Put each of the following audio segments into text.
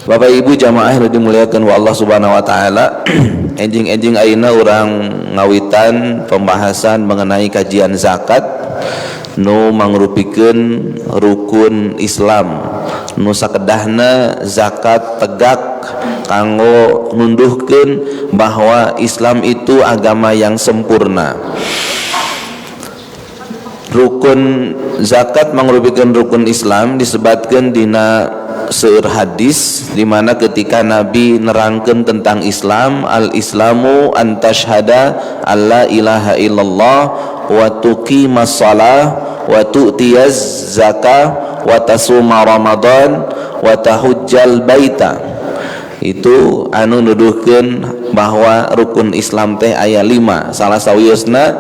Bapak Ibu jamaah yang dimuliakan wa Allah Subhanahu wa taala, enjing-enjing ayeuna urang ngawitan pembahasan mengenai kajian zakat nu mangrupikeun rukun Islam, nu sakedahna zakat tegak kanggo nunduhkeun bahwa Islam itu agama yang sempurna. Rukun zakat mangrupikeun rukun Islam disebutkan dina seueur hadis, di mana ketika Nabi nerangkeun tentang Islam, al islamu an tashhada alla ilaha illallah wa tuqimas shalah wa tu'tiyaz zakah wa tasuma ramadan wa tahujjal baita. Itu anu nuduhkeun bahwa rukun Islam teh aya 5, salah sawiosna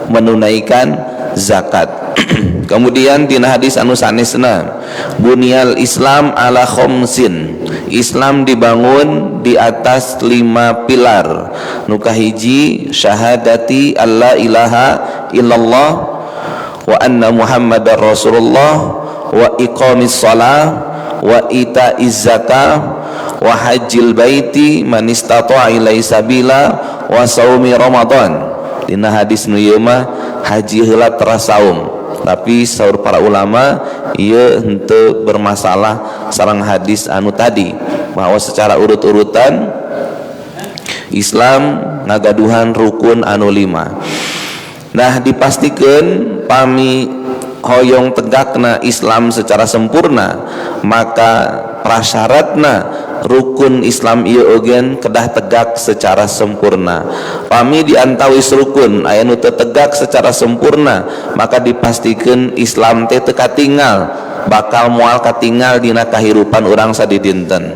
menunaikan zakat. Kemudian dina hadis anu sanesna, bunyal Islam ala khamsin, Islam dibangun di atas 5 pilar. Nu kahiji syahadati alla ilaha illallah wa anna muhammadar rasulullah wa iqamis shalah wa ita'iz zakah wa hajjil baiti man istata'a ilaihi sabila wa saumi ramadan. Dina hadis nu ieu mah haji heula teras saum, tapi saur para ulama ieu henteu bermasalah sareng hadis anu tadi, bahwa secara urut-urutan Islam ngagaduhan rukun anu 5. Nah, dipastikeun pami hoyong tegakna Islam secara sempurna, maka prasyaratna rukun Islam ieu ogen kedah tegak secara sempurna. Pami diantawis rukun aya nu teu tegak secara sempurna, maka dipastikeun Islam teh teu katingal, bakal moal katingal dina kahirupan urang sadidinten.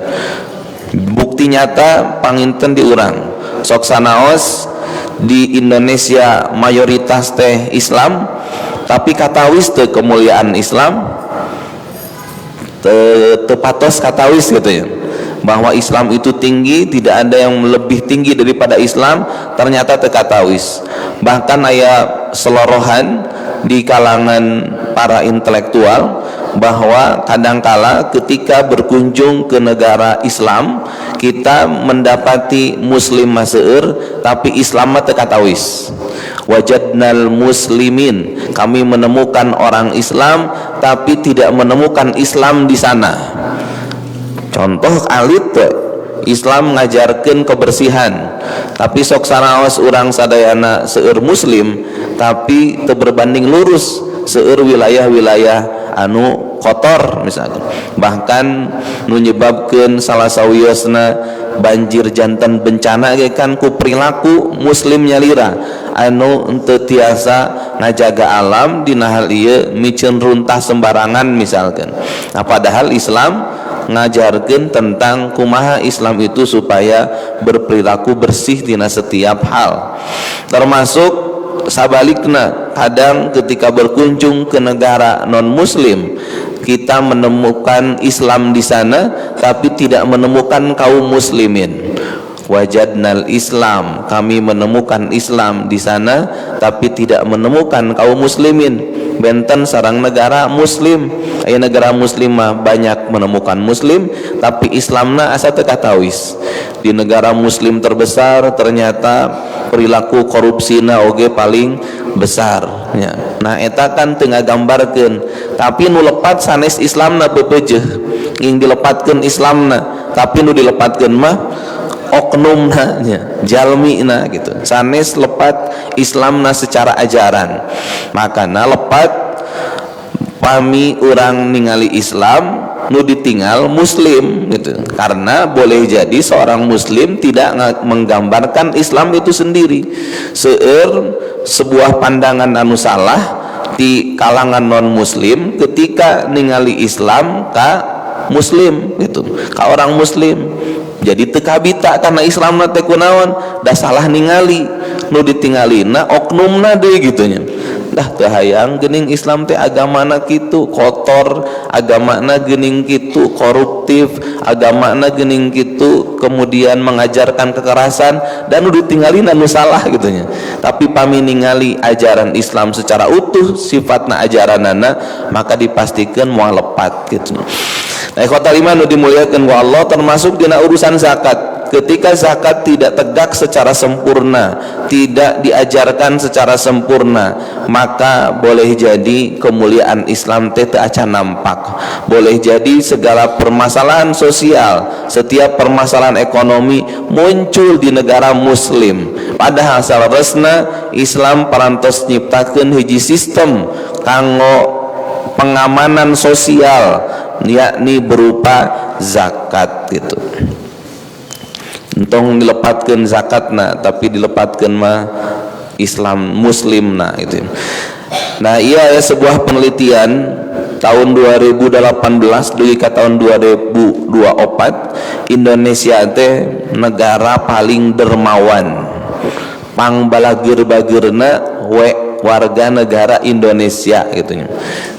Bukti nyata panginten di urang sok sanaos di Indonesia mayoritas teh Islam, tapi katawis teu kemuliaan Islam, teu patos katawis gitu ya, bahwa Islam itu tinggi, tidak ada yang lebih tinggi daripada Islam, ternyata teu katawis. Bahkan aya selorohan di kalangan para intelektual bahwa kadangkala ketika berkunjung ke negara Islam kita mendapati muslim seueur, tapi Islam mah teu katawis. Wajadnal muslimin, kami menemukan orang Islam tapi tidak menemukan Islam di sana. Contoh alit teh, Islam ngajarkeun kebersihan, tapi sok sanaos urang sadayana seueur muslim tapi teu berbanding lurus seueur wilayah-wilayah anu kotor misalkan. Bahkan nu nyebabkeun salah sawiosna banjir janten bencana ge kan ku perilaku muslim nyalira anu henteu tiasa ngajaga alam, dina hal ieu miceun runtah sembarangan misalkan. Nah, padahal Islam ngajarkeun tentang kumaha Islam itu supaya berperilaku bersih dina setiap hal. Termasuk sabalikna, kadang ketika berkunjung ke negara non muslim kita menemukan Islam di sana tapi tidak menemukan kaum muslimin. Wajadnal Islam, kami menemukan Islam di sana tapi tidak menemukan kaum muslimin. Benten sareng negara muslim, aya negara muslim mah banyak menemukan muslim tapi Islamna asa teu katawis. Di negara muslim terbesar ternyata perilaku korupsina oge paling besar ya. Nah, eta kan teu ngagambarkeun, tapi nu lepat sanes Islamna pepeujeuh, ingin dilepatkeun Islamna, tapi nu dilepatkeun mah oknumna nya, jalmina gitu. Sanes lepat Islamna secara ajaran. Makana lepat pami urang ningali Islam nu ditinggal muslim gitu, karena boleh jadi seorang muslim tidak menggambarkan Islam itu sendiri. Seueur sebuah pandangan anu salah di kalangan non muslim ketika ningali Islam ka muslim gitu, ka orang muslim, jadi teu kabita karena Islam teh kunaon, da salah ningali, nu ditinggalina oknumna deui gitu nya. Dah teu hayang geuning Islam teh agamana kitu kotor, agamana geuning kitu koruptif, agamana geuning kitu kemudian mengajarkan kekerasan, dan nu ditinggalina nu salah gitu nya. Tapi pami ningali ajaran Islam secara utuh sifatna ajaranana, maka dipastikan moal lepat gitu. Nah, ikhwatal iman nu dimuliakan ku Allah, termasuk dina urusan zakat. Ketika zakat tidak tegak secara sempurna, tidak diajarkan secara sempurna, maka boleh jadi kemuliaan Islam teh teu acan nampak. Boleh jadi segala permasalahan sosial, setiap permasalahan ekonomi muncul di negara muslim. Padahal saleresna Islam parantos nyiptakeun hiji sistem kanggo pengamanan sosial, yakni berupa zakat gitu. Entong dilepatkan zakatna, tapi dilepatkan mah Islam muslimna itu. Nah, iya ya, sebuah penelitian tahun 2018 dugi ka tahun 2024, Indonesia teh negara paling dermawan, pangbalageur-bageurna we warga negara Indonesia gitu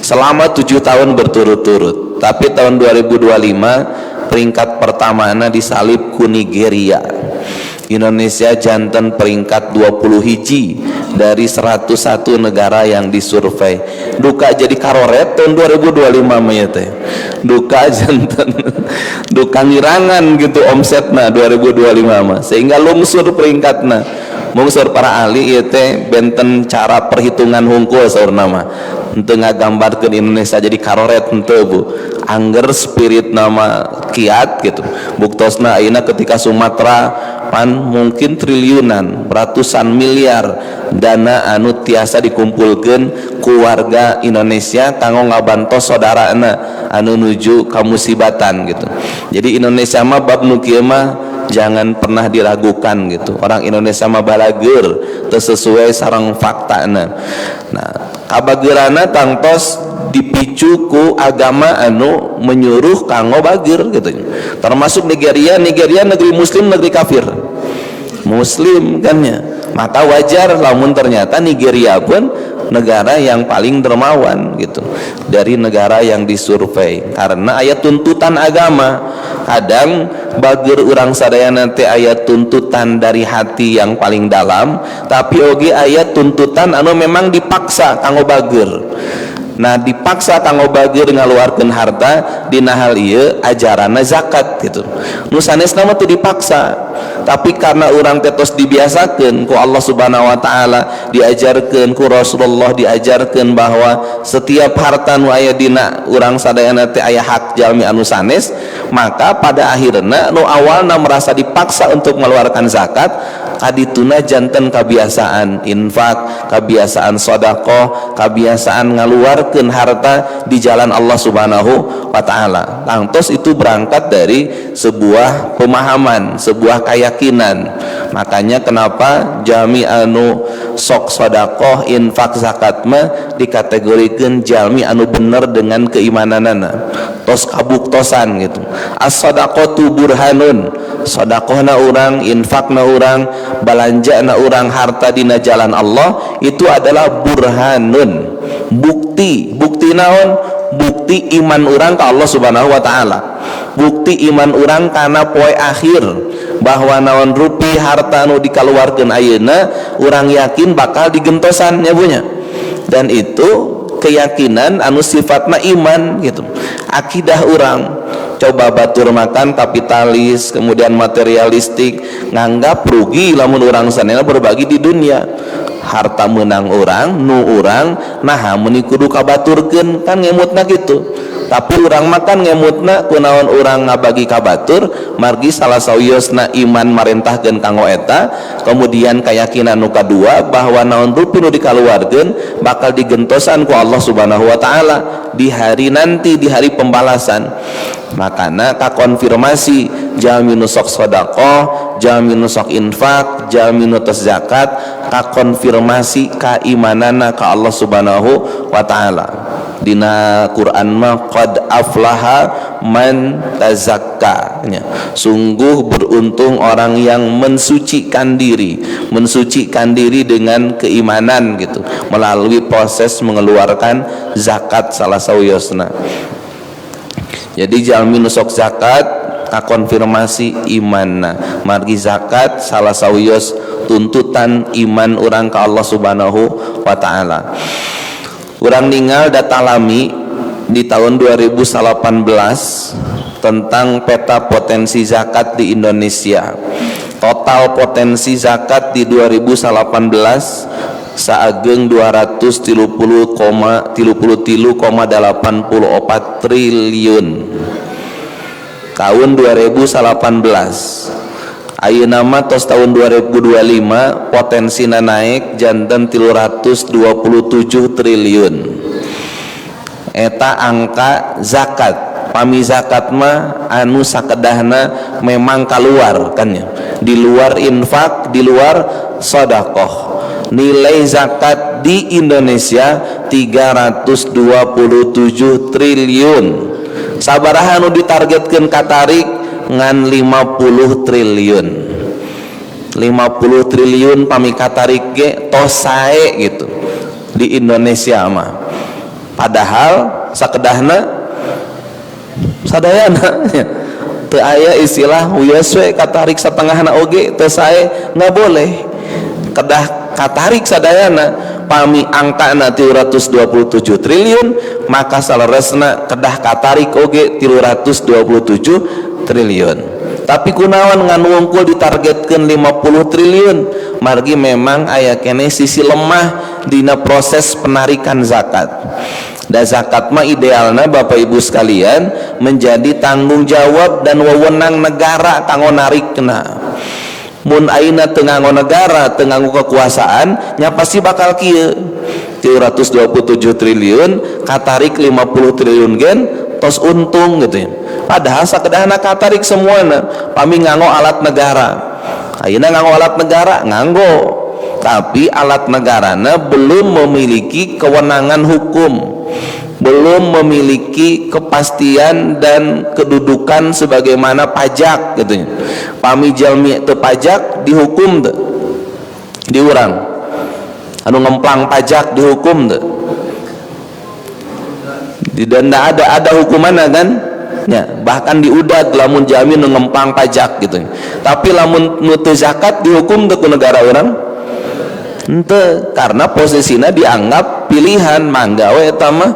selama 7 tahun berturut-turut. Tapi tahun 2025 peringkat pertamana disalip ku Nigeria. Indonesia janten peringkat 20 hiji dari 101 negara yang disurvei. Duka jadi karoret tahun 2025 mah teh, duka janten duka ngirangan gitu omsetna 2025 mah, sehingga lungsur peringkatna. Mungsur para ahli ieu teh benten cara perhitungan hungkul. Saurna mah henteu ngagambarkeun Indonesia jadi karoret, henteu, Bu. Angger spirit nama kiat gitu. Buktosna ayeuna ketika Sumatera pan mungkin triliunan, ratusan miliar dana anu tiasa dikumpulkan ku warga Indonesia kanggo ngabantos saudarana anu nuju kamusibatan gitu. Jadi Indonesia mah bab nu kieu mah jangan pernah diragukan gitu. Orang Indonesia mah balageur, teu sesuai sareng faktana. Nah, kabageurana tangtos dipicu ku agama anu menyuruh kanggo bageur gitu. Termasuk Nigeria. Nigeria negeri muslim, negeri kafir? Muslim kan ya. Maka wajar lamun ternyata Nigeria pun negara yang paling dermawan gitu dari negara yang disurvei, karena aya tuntutan agama. Kadang bageur urang sadaya nanti aya tuntutan dari hati yang paling dalam, tapi oge aya tuntutan anu memang dipaksa kanggo bageur. Nah, dipaksa kanggo bageur ngaluarkeun harta dina hal ieu ajaranna zakat gitu. Nu sanesna mah teu dipaksa, tapi karena urang teh tos dibiasakeun ku Allah Subhanahu wa taala, diajarkeun ku Rasulullah, diajarkeun bahwa setiap harta nu aya dina urang sadayana teh aya hak jalmi anu sanes, maka pada akhirna nu awalna merasa dipaksa untuk mengeluarkan zakat, kadituna janten kebiasaan infak, kebiasaan sodakoh, kebiasaan ngaluarkeun harta di jalan Allah Subhanahu wa taala. Tangtos itu berangkat dari sebuah pemahaman, sebuah keyakinan. Makanya kenapa jalmi anu sok sodakoh, infak, zakat mah dikategorikan jalmi anu bener dengan keimananana, tos kabuktosan gitu. As-sadaqatu burhanun. Sodakohna urang, infakna urang, balanja na urang harta dina jalan Allah itu adalah burhanun, bukti. Bukti naon? Bukti iman urang ke Allah Subhanahu wa taala, bukti iman urang karena poe akhir, bahwa naon rupi harta nu dikaluarkeun ayeuna urang yakin bakal digentosan nya punya. Dan itu keyakinan anu sifatna iman gitu, akidah urang. Coba batur makan kapitalis, kemudian materialistik, nganggap rugi lamun urang sanela berbagi di dunia. Harta menang urang, nu urang, nah meni kudu kabaturkeun, kan ngemutna gitu. Tapi urang makan ngemutna kunaon urang ngabagi ka batur, margi salah sawiosna iman marentahkeun kanggo eta. Kemudian keyakinan nu kadua bahwa naon rupi nu dikaluarkeun bakal digentosan ku Allah Subhanahu wa taala di hari nanti, di hari pembalasan. Makana kakonfirmasi jalmi nu sok sedekah, jalmi nu sok infak, jalmi nu tos zakat, kakonfirmasi keimanana ka Allah Subhanahu wa taala. Dina Quran mah qad aflaha man tazakka nya. Sungguh beruntung orang yang mensucikan diri, mensucikan diri dengan keimanan gitu, melalui proses mengeluarkan zakat salah sawiosna. Jadi jalmi nu sok zakat kakonfirmasi imanna, margi zakat salah sawios tuntutan iman urang ka Allah Subhanahu wa taala. Urang ningal data lami. Di tahun 2018 tentang peta potensi zakat di Indonesia. Total potensi zakat di 2018 saageng 233,84 triliun tahun 2018. Ayeuna mah tos tahun 2025, potensina naik janten 327 triliun. Eta angka zakat. Pami zakat mah anu sakedahna memang keluar kan ya, di luar infak, di luar sodakoh. Nilai zakat di Indonesia 327 triliun. Sabaraha anu ditargetkeun katarik? Ngan 50 triliun. 50 triliun pami katarik ge tos sae gitu di Indonesia mah. Padahal sakedahna sadayana, teu aya istilah wios we katarik satengahna oge teu sae, nggak boleh, kedah katarik sadayana. Pami angkana 327 triliun, maka saleresna kedah katarik oge 327 triliun. Tapi kunaon ngan wungkul ditargetkeun 50 triliun? Margi memang aya keneh sisi lemah dina proses penarikan zakat. Dan zakat mah idealna, Bapak Ibu sekalian, menjadi tanggung jawab dan wewenang negara kanggo narikna. Mun ayeuna teu nganggo negara, teu nganggo kekuasaan nya, pasti bakal kieu, 327 triliun katarik 50 triliun gen tos untung gitu ya. Padahal sakedahna katarik semuana pami nganggo alat negara. Ayeuna nganggo alat negara, nganggo, tapi alat negarana belum memiliki kewenangan hukum, belum memiliki kepastian dan kedudukan sebagaimana pajak gitu ya. Pami jalmi teu pajak dihukum teu? Diurang anu ngemplang pajak dihukum teu? Didenda, ada hukumannya kan ya, bahkan diudag lamun jalmi nu ngemplang pajak gitu. Tapi lamun nu teu zakat dihukum teu ku negara urang? Henteu, karena posisinya dianggap pilihan, mangga we eta mah,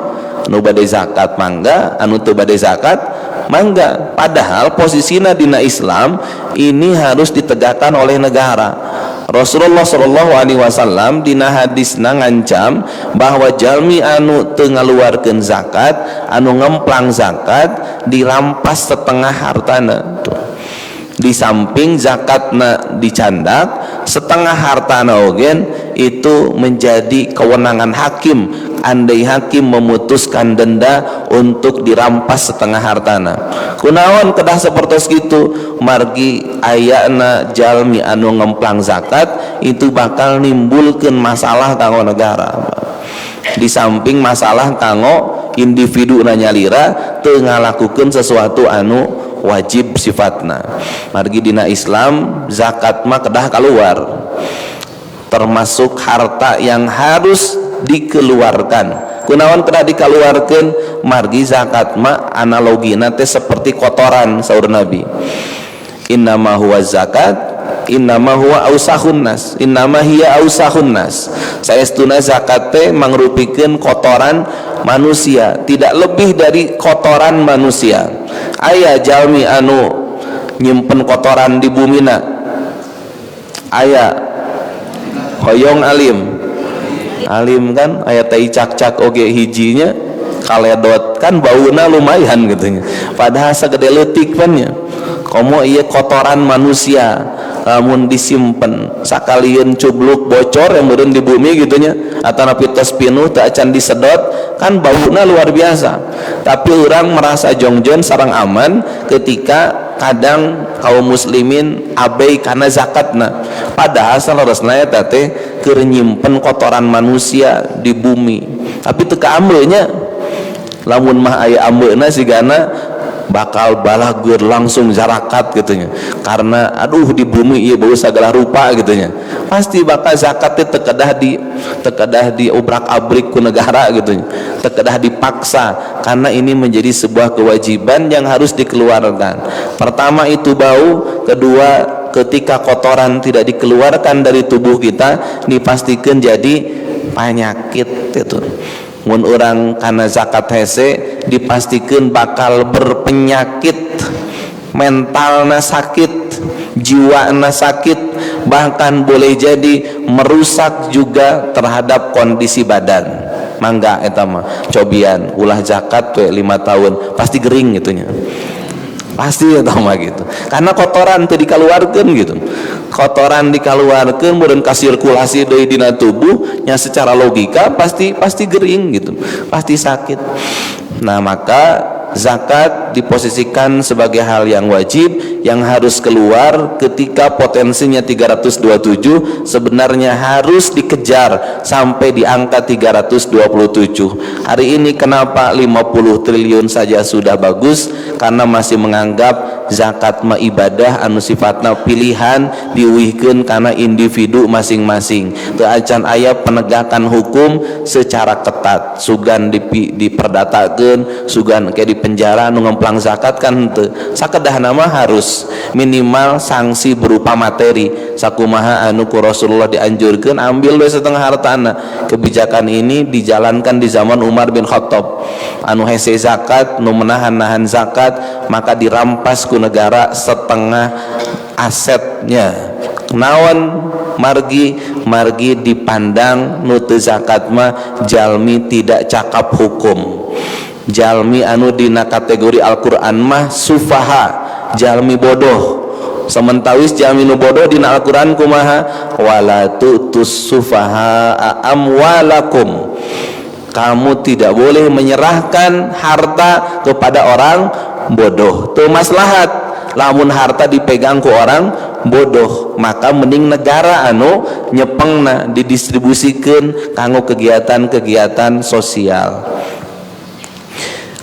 nu bade zakat mangga, anu teu bade zakat mangga. Padahal posisinya dina Islam ini harus ditegakkan oleh negara. Rasulullah Shallallahu Alaihi Wasallam dina hadisna ngancam bahwa jalmi anu teu ngaluarkeun zakat, anu ngemplang zakat, dirampas setengah hartana. Tuh. Di samping zakatna dicandak, setengah hartana ogen itu menjadi kewenangan hakim, andai hakim memutuskan denda untuk dirampas setengah hartana. Kunaon kedah seperti itu? Margi ayana jalmi anu ngemplang zakat itu bakal nimbulkan masalah kanggo negara, di samping masalah kanggo individu nyalira teu ngalakukeun sesuatu anu wajib sifatna. Margi dina Islam zakat mah kedah keluar, termasuk harta yang harus dikeluarkan. Kunaon kedah dikeluarkan? Margi zakat mah analogina teh seperti kotoran. Saur Nabi, innama huwa zakat, innama huwa ausakhun nas, innama hiya ausakhun nas. Saestuna zakat teh mangrupikeun kotoran manusia, tidak lebih dari kotoran manusia. Aya jalmi anu nyimpen kotoran di bumina? Aya? Hoyong alim alim kan, aya tai cak-cak oge hijinya kaledot kan, bauna lumayan gitu, padahal segede leutik pan nya. Komo iya kotoran manusia, lamun disimpen sakalian cubluk bocor yang meureun di bumi gitu nya, atau napi tos pinuh teu acan disedot kan, bauna luar biasa. Tapi orang merasa jongjon sareng aman ketika kadang kaum muslimin abai karena zakatna. Padahal saleresna eta teh keur nyimpen kotoran manusia di bumi, tapi teu kaambeuna. Lamun mah aya ambeuna, sigana bakal balagur langsung zarakat gitu nya, karena aduh, di bumi iya bau segala rupa gitu nya. Pasti bakal zakat teh tekedah di obrak abrik ku negara gitu nya, tekedah dipaksa, karena ini menjadi sebuah kewajiban yang harus dikeluarkan. Pertama itu bau, kedua ketika kotoran tidak dikeluarkan dari tubuh kita dipastikan jadi penyakit itu. Mun urang kana zakat hese, dipastikan bakal berpenyakit, mentalna sakit, jiwana sakit, bahkan boleh jadi merusak juga terhadap kondisi badan. Mangga eta mah cobian ulah zakat we 5 tahun, pasti gering gitunya, pasti eta mah gitu, karena kotoran teu dikaluarkeun gitu. Kotoran dikaluarkeun, meureun kasirkulasi deui dina tubuh nya, secara logika pasti pasti gering gitu, pasti sakit. Nah, maka zakat diposisikan sebagai hal yang wajib yang harus keluar ketika potensinya 327. Sebenarnya harus dikejar sampai di angka 327 hari ini. Kenapa 50 triliun saja sudah bagus? Karena masih menganggap zakat mah ibadah anu sifatna pilihan, diuihkeun karena individu masing-masing. Teu acan aya penegakan hukum secara ketat, sugan diperdatakeun, sugan kayak di penjara nu ngemplang zakat kan henteu. Sakedahna mah harus minimal sanksi berupa materi, sakumaha anu ku Rasulullah dianjurkeun, ambil we setengah hartana. Kebijakan ini dijalankan di zaman Umar bin Khattab. Anu hese zakat, nu menahan-nahan zakat, maka dirampas ku negara setengah asetnya. Naon margi? Margi dipandang nu teu zakat mah jalmi tidak cakap hukum, jalmi anu dina kategori Al-Quran mah sufaha, jalmi bodoh. Sementawis jalmi nu bodoh dina Al-Quran kumaha? Wala tu'tus sufaha amwalakum, kamu tidak boleh menyerahkan harta kepada orang bodoh. Tuh maslahat lamun harta dipegang ku orang bodoh, maka mending negara anu nyepengna, didistribusikan kanggo kegiatan-kegiatan sosial.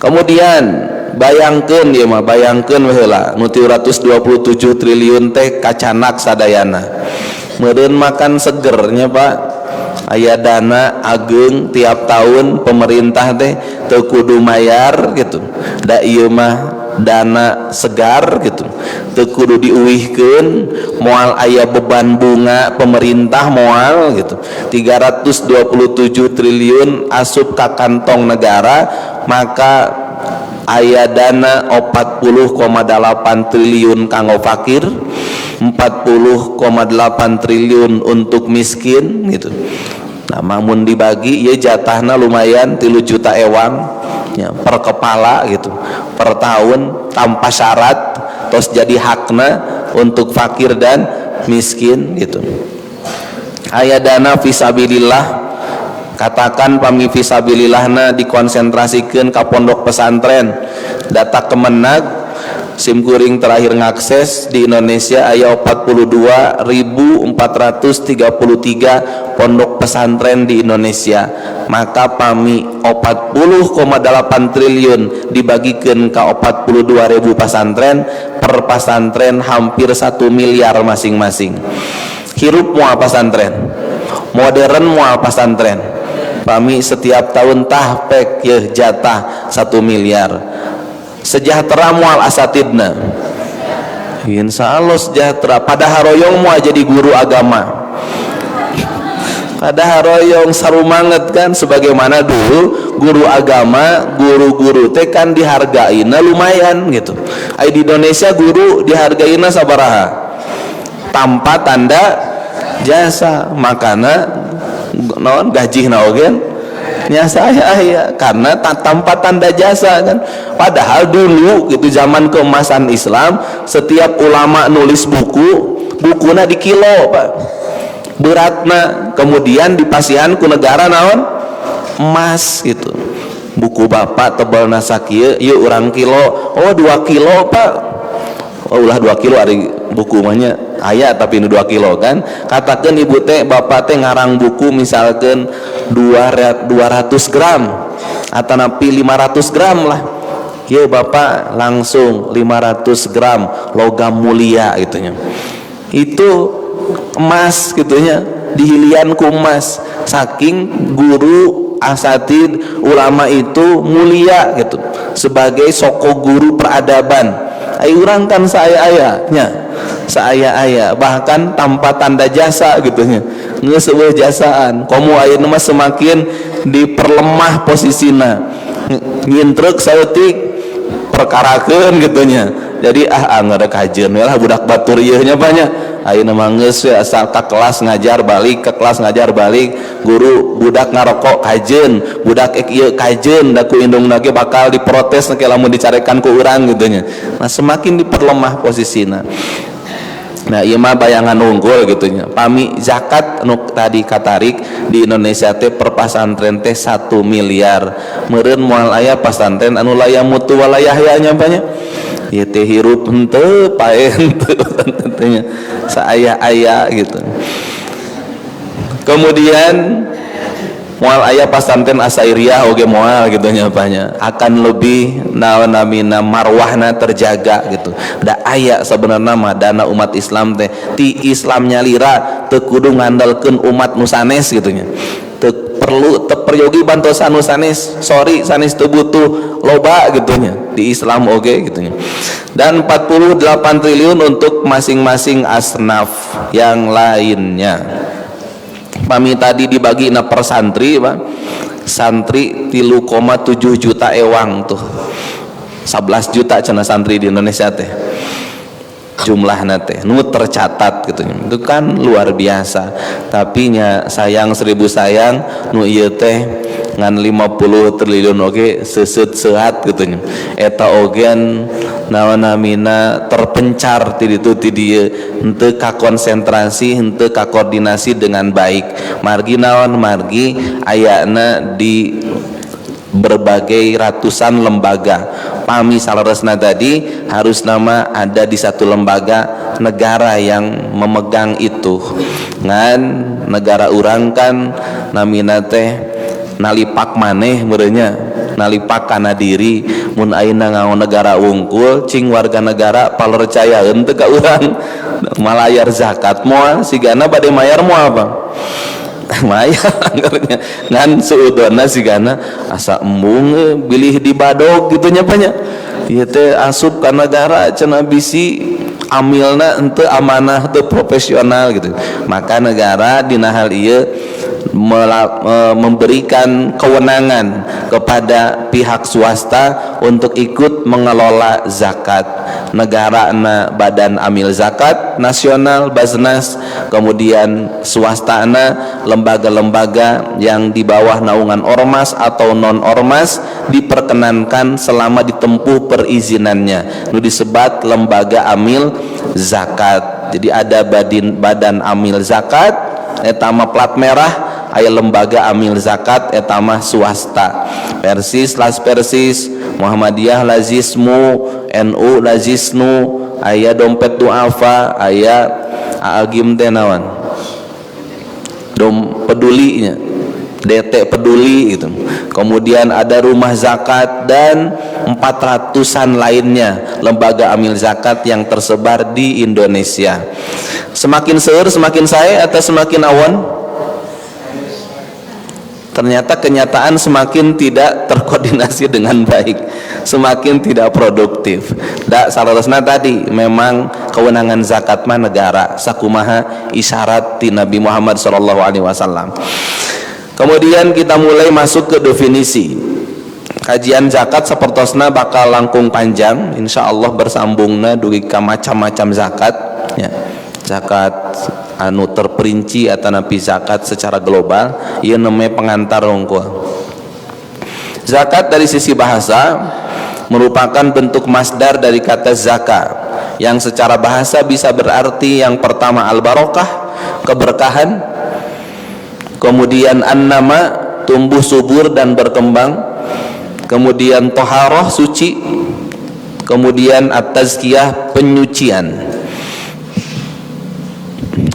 Kemudian bayangkan ya mah, bayangkan heula nu 327 triliun teh kacandak sadayana, meureun makan segernya, Pak. Aya dana ageng tiap tahun, pemerintah teh teu kudu mayar gitu, da ieu mah dana segar gitu, teu kudu diuihkeun, moal aya beban bunga pemerintah, moal gitu. 327 triliun asup ka kantong negara, maka aya dana 40,8 triliun kanggo fakir, 40,8 triliun untuk miskin gitu. Nah, lamun dibagi ya jatahna lumayan, 3 juta ewang ya, per kepala gitu per tahun, tanpa syarat, terus jadi hakna untuk fakir dan miskin gitu. Aya dana fisabilillah. Katakan pami fisabilillahna dikonsentrasikan ke pondok pesantren. Data Kemenag simkuring terakhir ngakses, di Indonesia aya 42.433 pondok pesantren di Indonesia. Maka pami 40,8 triliun dibagikan ke 42.000 pesantren, per pesantren hampir 1 miliar masing-masing. Hirup moal pesantren? Modern moal pesantren? Pami setiap tahun tah pek yeuh jatah 1 miliar, sejahtera moal asatidna? Insya Allah sejahtera. Pada haroyong moal jadi guru agama? Pada haroyong, sarumanget kan? Sebagaimana dulu guru agama, guru-guru teh kan dihargaina lumayan gitu. Ay, di Indonesia guru dihargaina sabaraha tanpa tanda jasa? Makana non gaji oge nya saya ya, karena tanpa tanda jasa kan. Padahal dulu gitu, zaman keemasan Islam, setiap ulama nulis buku, bukuna di kilo, Pak, beratna. Kemudian dipasihan ku negara naon? Emas gitu. Buku bapak tebal sakieu, yuk urang kilo. Oh, 2 kilo, Pak. Oh, ulah 2 kilo, ari buku mah nya aya tapi ini 2 kilo kan. Katakan ibu teh, bapak teh ngarang buku misalkan 200 gram atau napi 500 gram lah ya, bapak langsung 500 gram logam mulia gitunya, itu emas gitunya, dihilian ku emas, saking guru, asatid, ulama itu mulia gitu sebagai soko guru peradaban. Ayo, urang kan saya ayahnya, saya ayah bahkan tanpa tanda jasa gitu nya, geus jasaan. Komo ayeuna mah semakin Diperlemah posisina, nyintrek saeutik perkarakeun gitu nya. Jadi ah, angger kajeun we lah budak batur ieu nya banyak. Ayeuna mah geus we, asal ka kelas ngajar balik, ke kelas ngajar balik. Guru budak ngarokok kajeun, budak ek ieu kajeun, da ku indungna ge bakal diprotes ke lamun dicarekan ku urang gitu nya. Nah, semakin diperlemah posisina. Nah, ieu mah bayangan unggul gitu nya. Pami zakat nu tadi katarik di Indonesia teh per pasantren teh 1 miliar. Meureun moal aya pasantren anu la yamutu wala yahya nya banyak. Ieu teh hirup henteu, paeh henteu tentunya. Saaya-aya gitu. Kemudian moal aya pasantren asairiyah oge moal gitu nya banyak. Akan lebih naon namina marwahna terjaga gitu. Da aya sebenarnya mah dana umat Islam teh ti Islamnya lira, teu kudu ngandalkeun umat nu sanes gitu nya. Teu perlu, teu peryogi bantosan nu sanes. Sorry, sanes teu butuh loba gitu nya di Islam oge gitu nya. Dan 48 triliun untuk masing-masing asnaf yang lainnya. Pami tadi dibagi na per santri, Pak. Santri 3,7 juta ewang tuh. 11 juta cenah santri di Indonesia teh jumlahna teh nu tercatat gitu. Itu kan luar biasa, tapi nya sayang seribu sayang, nu ieu teh ngan 50 triliun oge seuseut sehat gitu nya. Eta oge naon namina terpencar ti ditu ti dieu, henteu kakonsentrasi, henteu kakoordinasi dengan baik. Margi naon? Margi ayana di berbagai ratusan lembaga. Pami saleresna tadi harus nama ada di satu lembaga negara yang memegang itu. Ngan negara urang kan namina teh nalipak maneh meureunnya, nalipak kana diri. Mun ayeuna nganggo negara wungkul, cing warga negara palercayaeun teu ka urang? Malayar zakat moal sigana, bade mayar moal, Bang? Mayar anggernya, ngan suudonna sigana asa embung bilih dibadog gitu nya banyak. Ieu teh asup ka negara cenah, bisi amilna henteu amanah, teu profesional gitu. Maka negara dina hal ieu memberikan kewenangan kepada pihak swasta untuk ikut mengelola zakat. Negara na Badan Amil Zakat Nasional, Baznas, kemudian swasta na lembaga-lembaga yang di bawah naungan ormas atau non ormas diperkenankan selama ditempuh perizinannya, nu disebat lembaga amil zakat. Jadi ada badan amil zakat eta mah plat merah, aya lembaga amil zakat eta mah swasta. Persis, Las Persis, Muhammadiyah, Lazismu, NU Lazisnu, aya Dompet Duafa, aya Agim teh naon, Dom Pedulinya, DT Peduli gitu. Kemudian ada rumah zakat dan 400-an lainnya lembaga amil zakat yang tersebar di Indonesia. Semakin seueur semakin sae atau semakin awon? Ternyata kenyataan semakin tidak terkoordinasi dengan baik, semakin tidak produktif. Da saleresna tadi memang kewenangan zakat mah negara, sakumaha isyarat ti Nabi Muhammad sallallahu alaihi wasallam. Kemudian kita mulai masuk ke definisi. Kajian zakat sepertosna bakal langkung panjang, insya Allah bersambungna dugi ka macam-macam zakat ya. Zakat anu terperinci atau napi zakat secara global, ieu namanya pengantar wungkul. Zakat dari sisi bahasa merupakan bentuk masdar dari kata zaka yang secara bahasa bisa berarti yang pertama al-barokah, keberkahan, kemudian an-nama, tumbuh subur dan berkembang, kemudian toharoh, suci, kemudian at-tazkiyah, penyucian.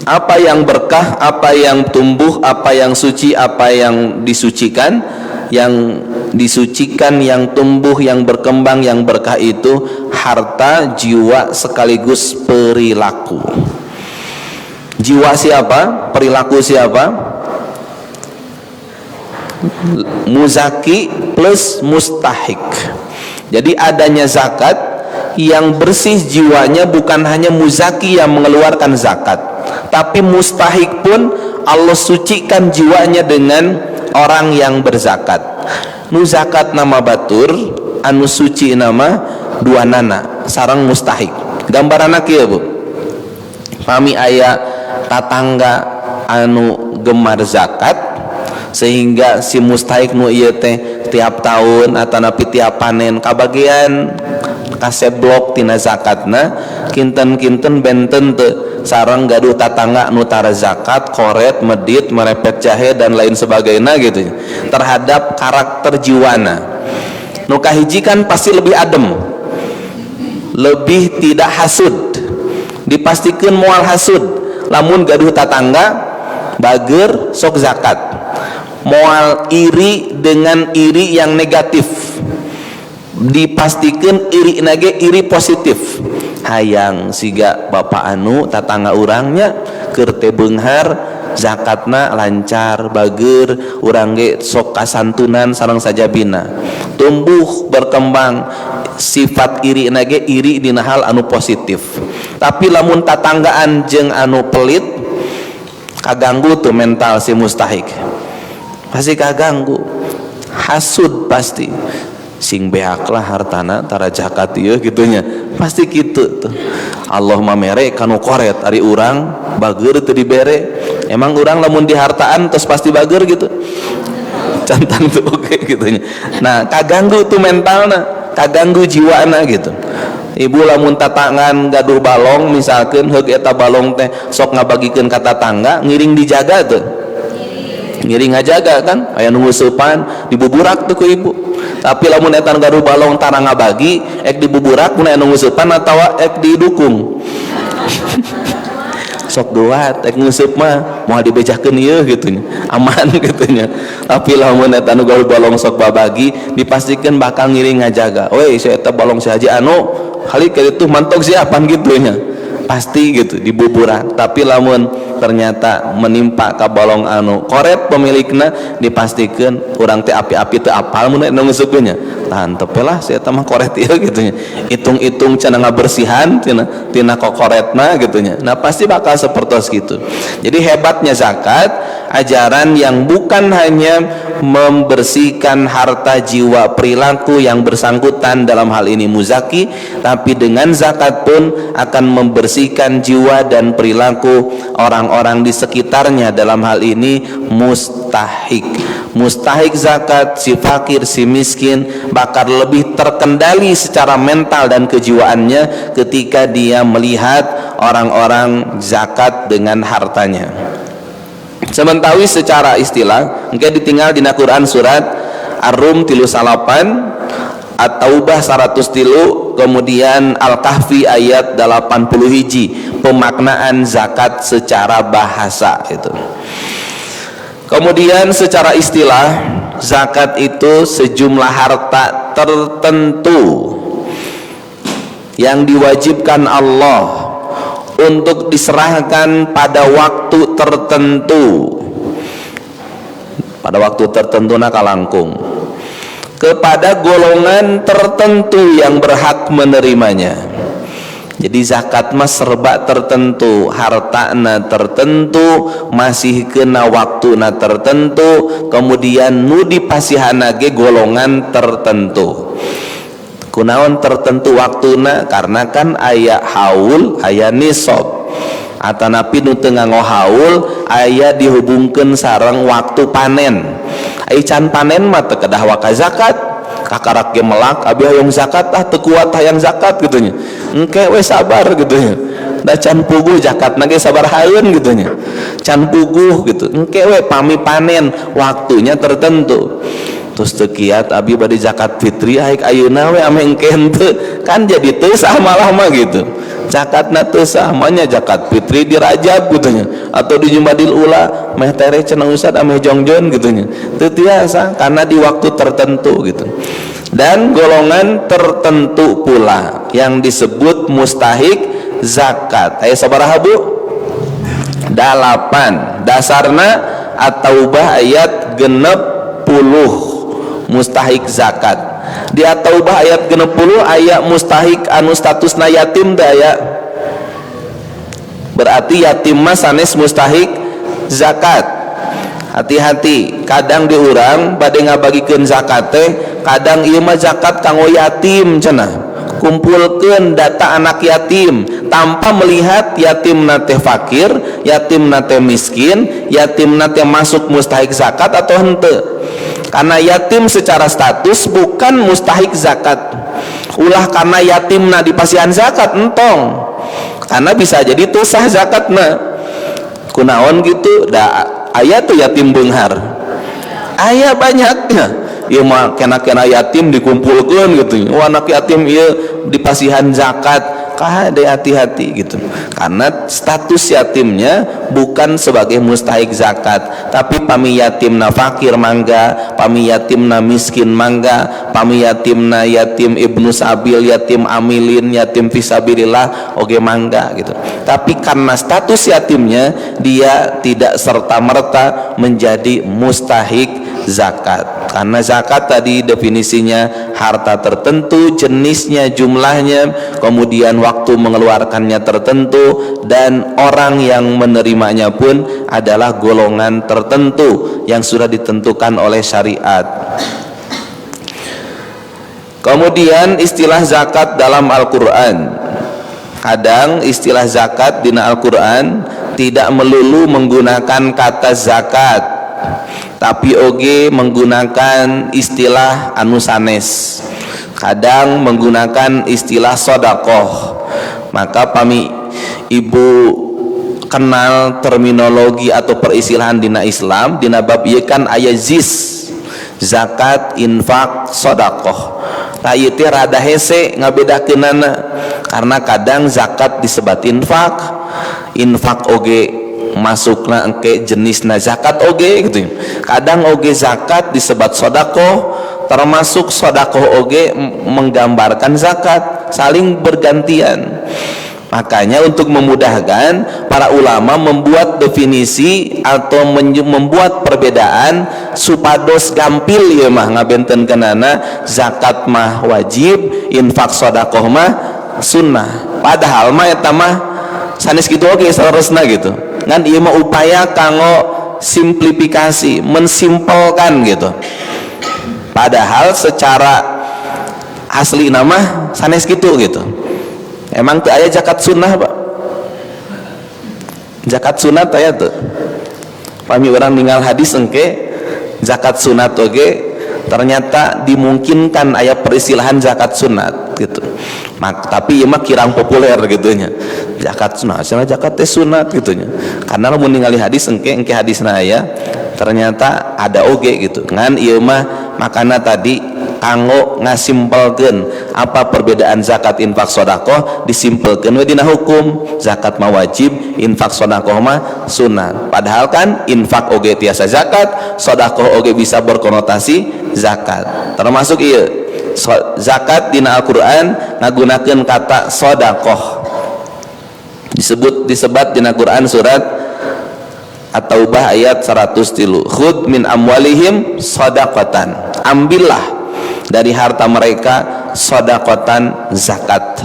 Apa yang berkah, apa yang tumbuh, apa yang suci, apa yang disucikan? Yang disucikan, yang tumbuh, yang berkembang, yang berkah itu harta, jiwa sekaligus perilaku. Jiwa siapa? Perilaku siapa? Muzaki plus mustahik. Jadi adanya zakat yang bersih jiwanya bukan hanya muzaki yang mengeluarkan zakat, tapi mustahik pun Allah sucikan jiwanya dengan orang yang berzakat. Nu zakat nama batur, anu suci nama duanana sareng mustahik. Gambaranna kieu, Bu. Pami aya tatangga anu gemar zakat sehingga si mustahik nu ieu teh tiap tahun atanapi tiap panen kabagian kaseblok tina zakatna, kinten-kinten benten teu sareng gaduh tatangga nu tara zakat, koret, medit, merepet jahe, dan lain sebagainya gitu? Terhadap karakter jiwana, nu kahiji kan pasti lebih adem, lebih tidak hasud. Dipastikan moal hasud lamun gaduh tatangga bager, sok zakat. Moal iri dengan iri yang negatif, dipastikan iri na ge iri positif, hayang siga bapak anu tatangga urangnya, keur teu beunghar, zakatna lancar, bager, urang ge sok kasantunan sareng sajabina. Tumbuh berkembang sifat iri na ge iri dina hal anu positif. Tapi lamun tatanggaan jeung anu pelit, kaganggu tuh mental si mustahik? Pasti kaganggu, hasud pasti. Sing beak lah hartana, tara zakat ieu, gitunya. Pasti gitu tuh. Allah mah mere kanu koret, ari urang bager teu dibere. Emang urang lamun dihartaan terus pasti bager gitu? Can tangtu oke, okay, gitunya. Nah, kaganggu tuh mentalna, kaganggu jiwana gitu. Ibu lamun tatangan gaduh balong misalkan, heug eta balong teh sok ngabagikeun ka tatangga, ngiring dijaga tuh? Ngiring ngajaga kan? Aya nu nguseupan, dibuburak tuh ku Ibu. Tapi lamun eta gaduh balong tara ngabagi, ek dibuburak mun aya nu nguseupan atawa ek didukung? Sok duat, ek nguseup mah moal dibejakeun ieu, gitu nya, aman, gitu nya. Tapi lamun eta nu gaduh balong sok babagi, dipastikan bakal ngiring ngajaga. "Woi, si eta balong si Haji anu kali ke itu mantog siapan," gitu nya, pasti gitu dibuburak. Tapi lamun ternyata menimpa ka balong anu koret pemilikna, dipastikan urang teh api-api teu apal mun nu nguseupeun nya, tahan tepe lah, si eta mah koret ieu, gitu nya. Hitung-hitung cenah ngabersihan tina tina kokoretna, gitu nya. Nah, pasti bakal seperti gitu. Jadi hebatnya zakat, ajaran yang bukan hanya membersihkan harta, jiwa, perilaku yang bersangkutan, dalam hal ini muzaki, tapi dengan zakat pun akan membersihkan jiwa dan perilaku orang-orang di sekitarnya, dalam hal ini mustahik. Mustahik zakat, si fakir, si miskin, bakal lebih terkendali secara mental dan kejiwaannya ketika dia melihat orang-orang zakat dengan hartanya. Sementara secara istilah engke ditinggal di Quran surat Ar-Rum 39, At-Taubah 103, kemudian Al-Kahfi ayat 80 hiji, pemaknaan zakat secara bahasa itu. Kemudian secara istilah, zakat itu sejumlah harta tertentu yang diwajibkan Allah untuk diserahkan pada waktu tertentu, pada waktu tertentu nakalangkung kepada golongan tertentu yang berhak menerimanya. Jadi zakat mah serba tertentu, hartana tertentu, masih kena waktu na tertentu, kemudian nu dipasihana ge golongan tertentu. Kunaon tertentu waktuna? Karena kan aya haul, aya nisab, atanapi nu teu nganggo haul, aya dihubungkeun sareng waktu panen. Ai can panen mah teu kedah waka zakat. Kakarak ge melak, "Abi hayang zakat ah, teu kuat hayang zakat," gitu nya. Engke we, sabar, gitu nya. Da can puguh zakat ge sabar haeun, gitu nya. Can puguh gitu, engke we pami panen, waktunya tertentu. Terus teu kiat, "Abi bade zakat fitri haik ayeuna we, ameh engke henteu," kan jadi teu sah malah mah gitu. Zakatna teu sah mah nya, zakat fitri di Rajab, gitu nya, atau di Jumadil Ula, "Meh tereh cenah Ustad, ameh jongjon," gitu nya. Teu tiasa karena di waktu tertentu gitu dan golongan tertentu pula yang disebut mustahik zakat. Aya sabaraha, Bu? Dalapan. Dasarna At-Taubah ayat 60, mustahik zakat. Di At-Taubah ayat 60 ayat mustahik anu statusna yatim daya. Berarti yatim mah sanes mustahik zakat. Hati-hati, kadang di urang bade ngabagikeun zakat teh, kadang ieu mah zakat kanggo yatim cenah, kumpulkeun data anak yatim tanpa melihat yatim teh fakir, yatim teh miskin, yatim teh masuk mustahik zakat atau henteu. Karena yatim secara status bukan mustahik zakat. Ulah karena yatimna dipasihan zakat, entong, karena bisa jadi teu sah zakatna. Kunaon gitu? Da aya tuh yatim beunghar, aya banyaknya. Ieu mah kena-kena yatim dikumpulkan gitu. Oh, anak yatim ieu dipasihan zakat. Kade, hati-hati gitu, karena status yatimnya bukan sebagai mustahik zakat. Tapi pami yatimna fakir mangga, pami yatimna miskin mangga, pami yatimna yatim ibnu sabil, yatim amilin, yatim fisabilillah oge mangga gitu. Tapi karena status yatimnya, dia tidak serta merta menjadi mustahik zakat, karena zakat tadi definisinya harta tertentu, jenisnya, jumlahnya, kemudian waktu mengeluarkannya tertentu, dan orang yang menerimanya pun adalah golongan tertentu yang sudah ditentukan oleh syariat. Kemudian istilah zakat dalam Al-Quran. Kadang istilah zakat di Al-Quran tidak melulu menggunakan kata zakat, tapi oge menggunakan istilah anu sanes, kadang menggunakan istilah sodakoh. Maka pami ibu kenal terminologi atau peristilahan dina Islam, dina bab ieu kan aya ZIS, zakat, infak, sodakoh. Nah, ieu teh rada hese ngabedakeunana, karena kadang zakat disebat infak, infak oge masukna engke jenisna zakat oge gitu. Kadang oge zakat disebat sodakoh, termasuk sodakoh oge menggambarkan zakat, saling bergantian. Makanya untuk memudahkan, para ulama membuat definisi atau membuat perbedaan supados gampil ya mah ngabentenkeunana, zakat mah wajib, infak, sodakoh mah sunnah. Padahal mah eta mah sanes kitu oge saleresna gitu. Ngan ieu mah upaya kanggo simplifikasi, mensimpelkan gitu. Padahal secara asli nama sanes gitu gitu. Emang teu aya zakat sunnah, Pak? Zakat sunat aya tuh? Pami urang ningal hadis engke, zakat sunat oge ternyata dimungkinkan aya peristilahan zakat sunat gitu. Tapi ieu mah kirang populer gitu nya. Zakat sunat, cenah zakat teh sunat gitu nya. Karena lamun ningali hadis engke, engke hadisna aya, ternyata ada oge gitu. Ngan ieu mah makana tadi kanggo ngasimpelkeun apa perbedaan zakat, infak, sodakoh, disimpelkeun we dina hukum: zakat mah wajib, infak, sodakoh mah sunat. Padahal kan infak oge tiasa zakat, sodakoh oge bisa berkonotasi zakat. Termasuk iya zakat dina Al-Quran ngagunakeun kata sodakoh, disebut, disebat dina Quran surat At-Taubah ayat 103, khudz min amwalihim sadaqatan, ambillah dari harta mereka sadaqatan, zakat.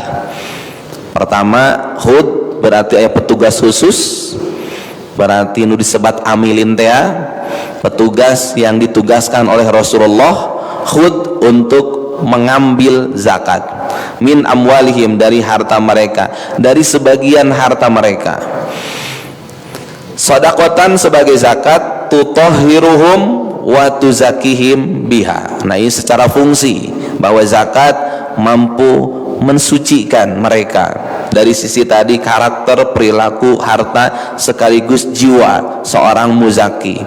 Pertama, khudz berarti aya petugas khusus, berarti nu disebat amilin teh, petugas yang ditugaskan oleh Rasulullah, khudz untuk mengambil zakat, min amwalihim, dari harta mereka, dari sebagian harta mereka, sodakotan, sebagai zakat, tutahhiruhum wa tuzakihim biha. Nah, ini secara fungsi bahwa zakat mampu mensucikan mereka dari sisi tadi karakter, perilaku, harta, sekaligus jiwa seorang muzaki.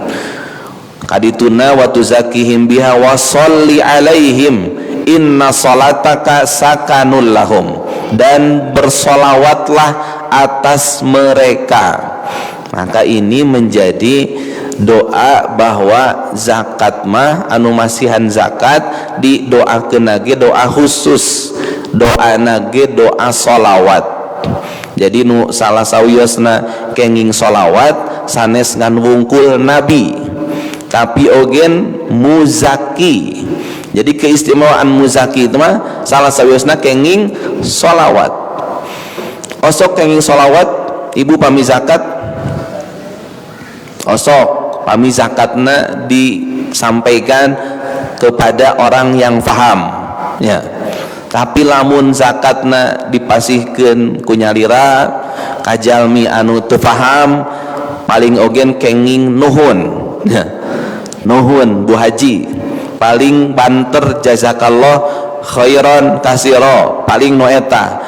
Kadituna wa tuzakihim biha wa sholli alaihim inna salataka sakanul lahum, dan bersolawatlah atas mereka. Maka ini menjadi doa bahwa zakat mah anu masihan zakat didoakeun lagi doa khusus, doa nage doa solawat. Jadi nu salah sawiosna kenging solawat sanes ngan wungkul nabi, tapi ogen muzaki. Jadi keistimewaan muzaki itu mah salah sawiosna kenging solawat. Osok kenging solawat, ibu, pami zakat osok. Pami zakatna disampaikan kepada orang yang faham ya. Tapi lamun zakatna dipasihkeun ku nyalira ka jalmi anu teu faham, paling ogen kenging nuhun ya. Nuhun Bu Haji, paling banter jazakallah khairan kasiro, paling nu eta.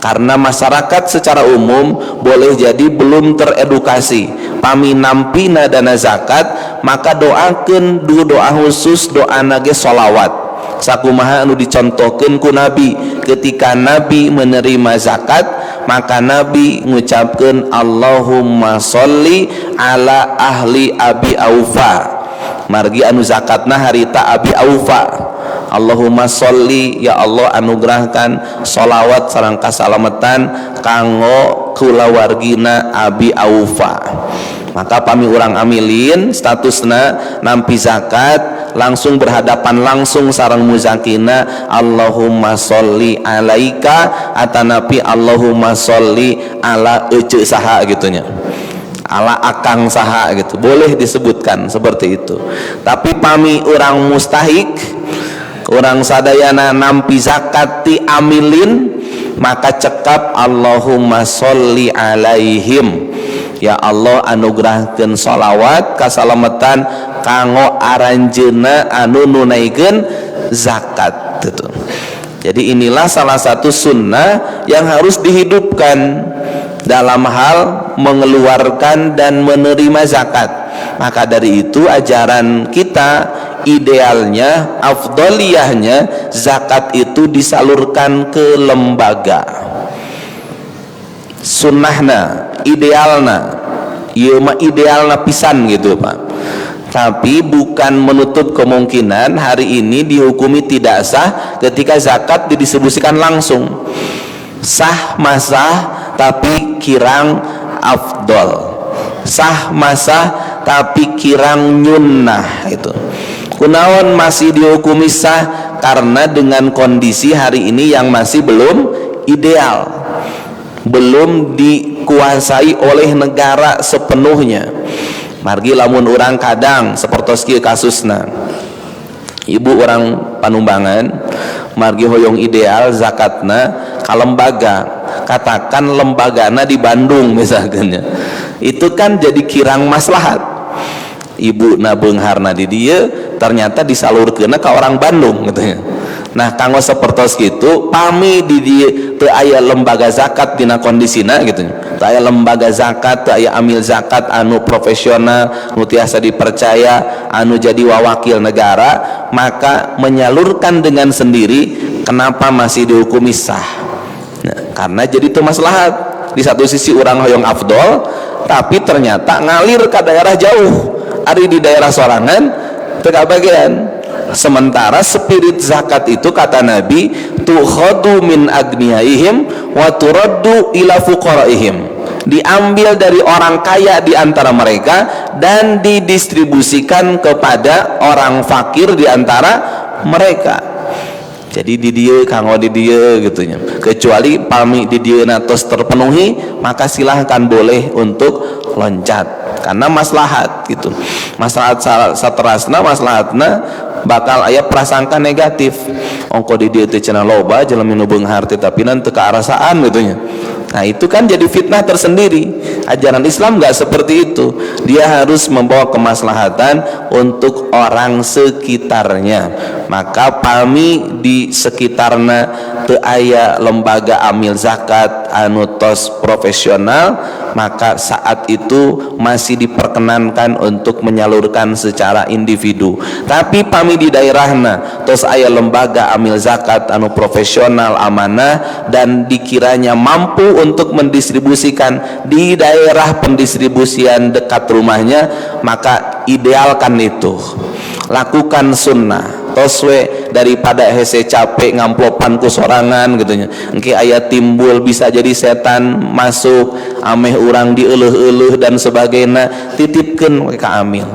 Karena masyarakat secara umum boleh jadi belum teredukasi. Pami nampina dana zakat, maka doakeun doa khusus, doa nage solawat sakumaha anu dicontohkeun ku Nabi. Ketika Nabi menerima zakat, maka Nabi ngucapkeun Allahumma sholli ala ahli Abi Aufa. Margi anu zakatna harita Abi Aufa. Allahumma sholli, ya Allah anugerahkan sholawat sareng kasalamatan kanggo kulawargina Abi Aufa. Maka pami urang amilin statusna nampi zakat langsung berhadapan langsung sareng muzakina, Allahumma sholli alaika atanapi Allahumma sholli ala ece saha gitunya, ala akang saha gitu, boleh disebutkan seperti itu. Tapi pami urang mustahik, urang sadayana nampi zakat ti amilin, maka cekap Allahumma sholli alaihim, ya Allah anugerahkeun sholawat kasalamatan kanggo aranjeuna anu nunaikeun zakat gitu. Jadi inilah salah satu sunnah yang harus dihidupkan dalam hal mengeluarkan dan menerima zakat. Maka dari itu ajaran kita idealnya, afdoliyahnya zakat itu disalurkan ke lembaga. Sunnahna, idealna, ieu mah idealna pisan gitu Pak. Tapi bukan menutup kemungkinan hari ini dihukumi tidak sah ketika zakat didistribusikan langsung. Sah masah tapi kirang afdol, sah masah tapi kirang nyunnah itu. Kunaon masih dihukumi sah? Karena dengan kondisi hari ini yang masih belum ideal, belum dikuasai oleh negara sepenuhnya. Margi lamun urang kadang sepertos kieu kasusna, ibu orang Panumbangan, margi hoyong ideal zakatna ka lembaga, katakan lembagana di Bandung misalkan, itu kan jadi kirang maslahat. Ibu na beungharna di dieu ternyata disalurkeun ke orang Bandung gitu ya. Nah, kanggo sepertos gitu, pami di dieu teu aya lembaga zakat dina kondisina gitu, teu aya lembaga zakat, teu aya amil zakat anu profesional, nu tiasa dipercaya, anu jadi wawakil negara, maka menyalurkan dengan sendiri kenapa masih dihukumi sah? Nah, karena jadi itu maslahat. Di satu sisi orang hoyong afdol, tapi ternyata ngalir ke daerah jauh, ari di daerah sorangan teu kabagian. Sementara spirit zakat itu kata Nabi tukhadu min agniyaihim wa turaddu ila fuqaraihim, diambil dari orang kaya di antara mereka dan didistribusikan kepada orang fakir di antara mereka. Jadi di dieu kanggo di dieu gitu nya. Kecuali pami di dieu tos terpenuhi, maka silahkan boleh untuk loncat karena maslahat gitu. Maslahat saterasna, maslahatna bakal aya prasangka negatif, ongko di dieu teh cenah loba jelemi nu beunghar teh tapi nan teu kaarasaan gitu nya. Nah, itu kan jadi fitnah tersendiri. Ajaran Islam nggak seperti itu. Dia harus membawa kemaslahatan untuk orang sekitarnya. Maka pami di sekitarna teu aya lembaga amil zakat anu tos profesional, maka saat itu masih diperkenankan untuk menyalurkan secara individu. Tapi pami di daerahna tos aya lembaga amil zakat anu profesional, amanah, dan dikiranya mampu untuk mendistribusikan di daerah pendistribusian dekat rumahnya, maka idealkan itu, lakukan sunnah tos we daripada hese capek ngamplopan ku sorangan gitu nya. Engke aya timbul bisa jadi setan masuk ameh urang dieleuh-eleuh dan sebagainya. Titipkeun ka amil,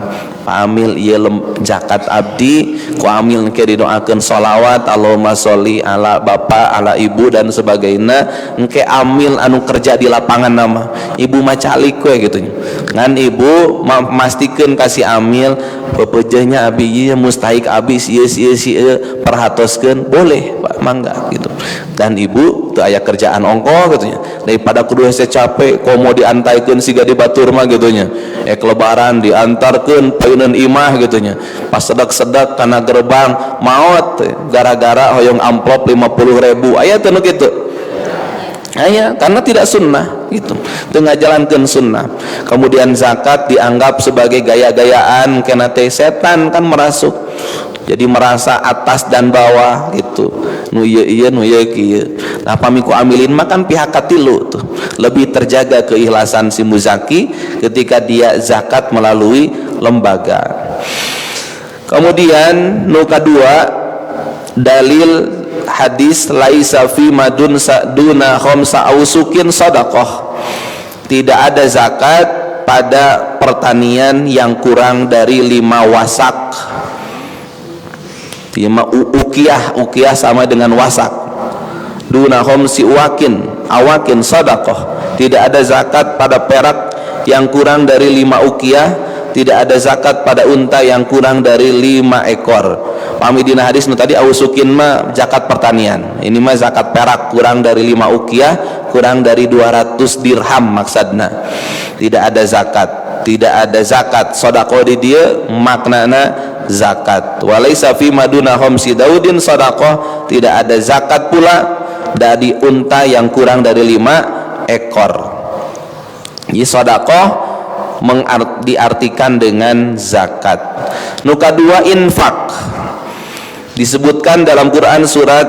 Pak Amil, ieu zakat abdi, ku amil engke didoakeun sholawat Allahumma sholli ala bapak, ala ibu dan sebagainya. Engke amil anu kerja di lapangan nama ibu mah calik we gitu nya. Ngan ibu memastikan kasih amil pepeujeuhnya, abi ieu mustahik, abi ieu ieu ieu, perhatoskeun boleh, Pak, mangga gitu. Dan ibu teu aya kerjaan ongkoh gitu nya, daripada kudu hese capek komo diantaikeun siga di batur mah gitu nya. Lebaran diantarkeun payuneun imah gitu nya, pas sedak-sedak kana gerbang maot gara-gara hoyong amplop 50 ribu. Aya teu nu kitu? Aya, karena tidak sunnah gitu, teu ngajalankeun sunnah. Kemudian zakat dianggap sebagai gaya-gayaan, kena teh setan kan merasuk, jadi merasa atas dan bawah gitu, nu ieu ieu, nu ieu kieu. Nah, pami ku amilin mah kan pihak katilu tuh lebih terjaga keikhlasan si muzaki ketika dia zakat melalui lembaga. Kemudian nu kadua, dalil hadis laisa fi madun duna khamsa ausukin sadaqah, tidak ada zakat pada pertanian yang kurang dari 5 wasak, 5 ukiyah. Ukiyah sama dengan wasak. Duna khamsi wakin awakin sadaqah, tidak ada zakat pada perak yang kurang dari 5 ukiyah, tidak ada zakat pada unta yang kurang dari 5 ekor. Pami dina hadis nu tadi ausukin mah zakat pertanian, ini mah zakat perak kurang dari 5 ukiyah, kurang dari 200 dirham. Maksudna tidak ada zakat, tidak ada zakat. Sodaqoh di dieu maknana zakat. Walaisa fi maduna khamsi daudin sadaqah, tidak ada zakat pula dari unta yang kurang dari 5 ekor. Jadi sodakoh diartikan dengan zakat. Nu kadua, infak. Disebutkan dalam Quran surat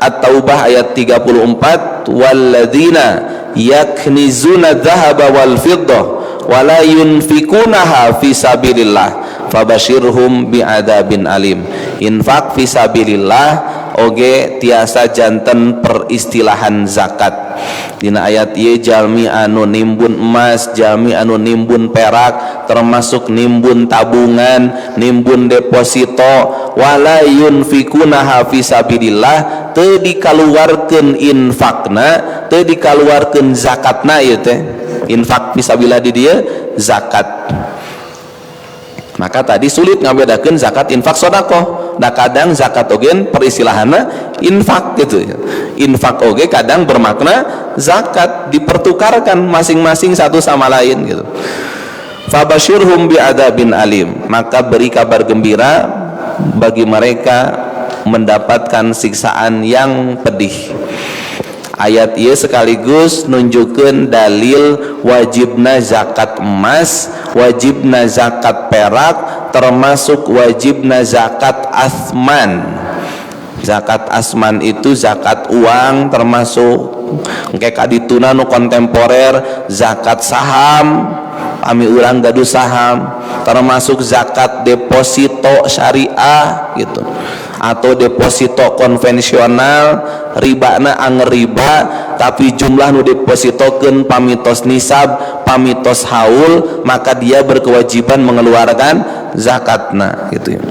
At-Taubah ayat 34, walladzina yaknizuna dzahaba wal fiddah wala yunfikunaha fi sabilillah fabashirhum bi'adzabin alim. Infak fi sabilillah oge tiasa janten peristilahan zakat. Dina ayat ieu, jalmi anu nimbun emas, jalmi anu nimbun perak, termasuk nimbun tabungan, nimbun deposito, wala yunfikunaha fi sabilillah, teu dikaluarkeun infakna, teu dikaluarkeun zakatna. Ieu teh infak fisabilillah di dieu zakat. Maka tadi sulit ngabedakeun zakat, infak, sodakoh. Nah, kadang zakat oge peristilahanna infak gitu, infak oge kadang bermakna zakat, dipertukarkan masing-masing satu sama lain gitu. Fabashirhum bi'adzabin alim, maka beri kabar gembira bagi mereka mendapatkan siksaan yang pedih. Ayat ieu sekaligus nunjukkan dalil wajibna zakat emas, wajibna zakat perak, termasuk wajibna zakat asman. Zakat asman itu zakat uang, termasuk kayak kadituna nu kontemporer zakat saham, kami urang gaduh saham, termasuk zakat deposito syariah gitu atau deposito konvensional. Ribana anger riba, tapi jumlah nu depositokeun pamitos nisab, pamitos haul, maka dia berkewajiban mengeluarkan zakatna gitu ya.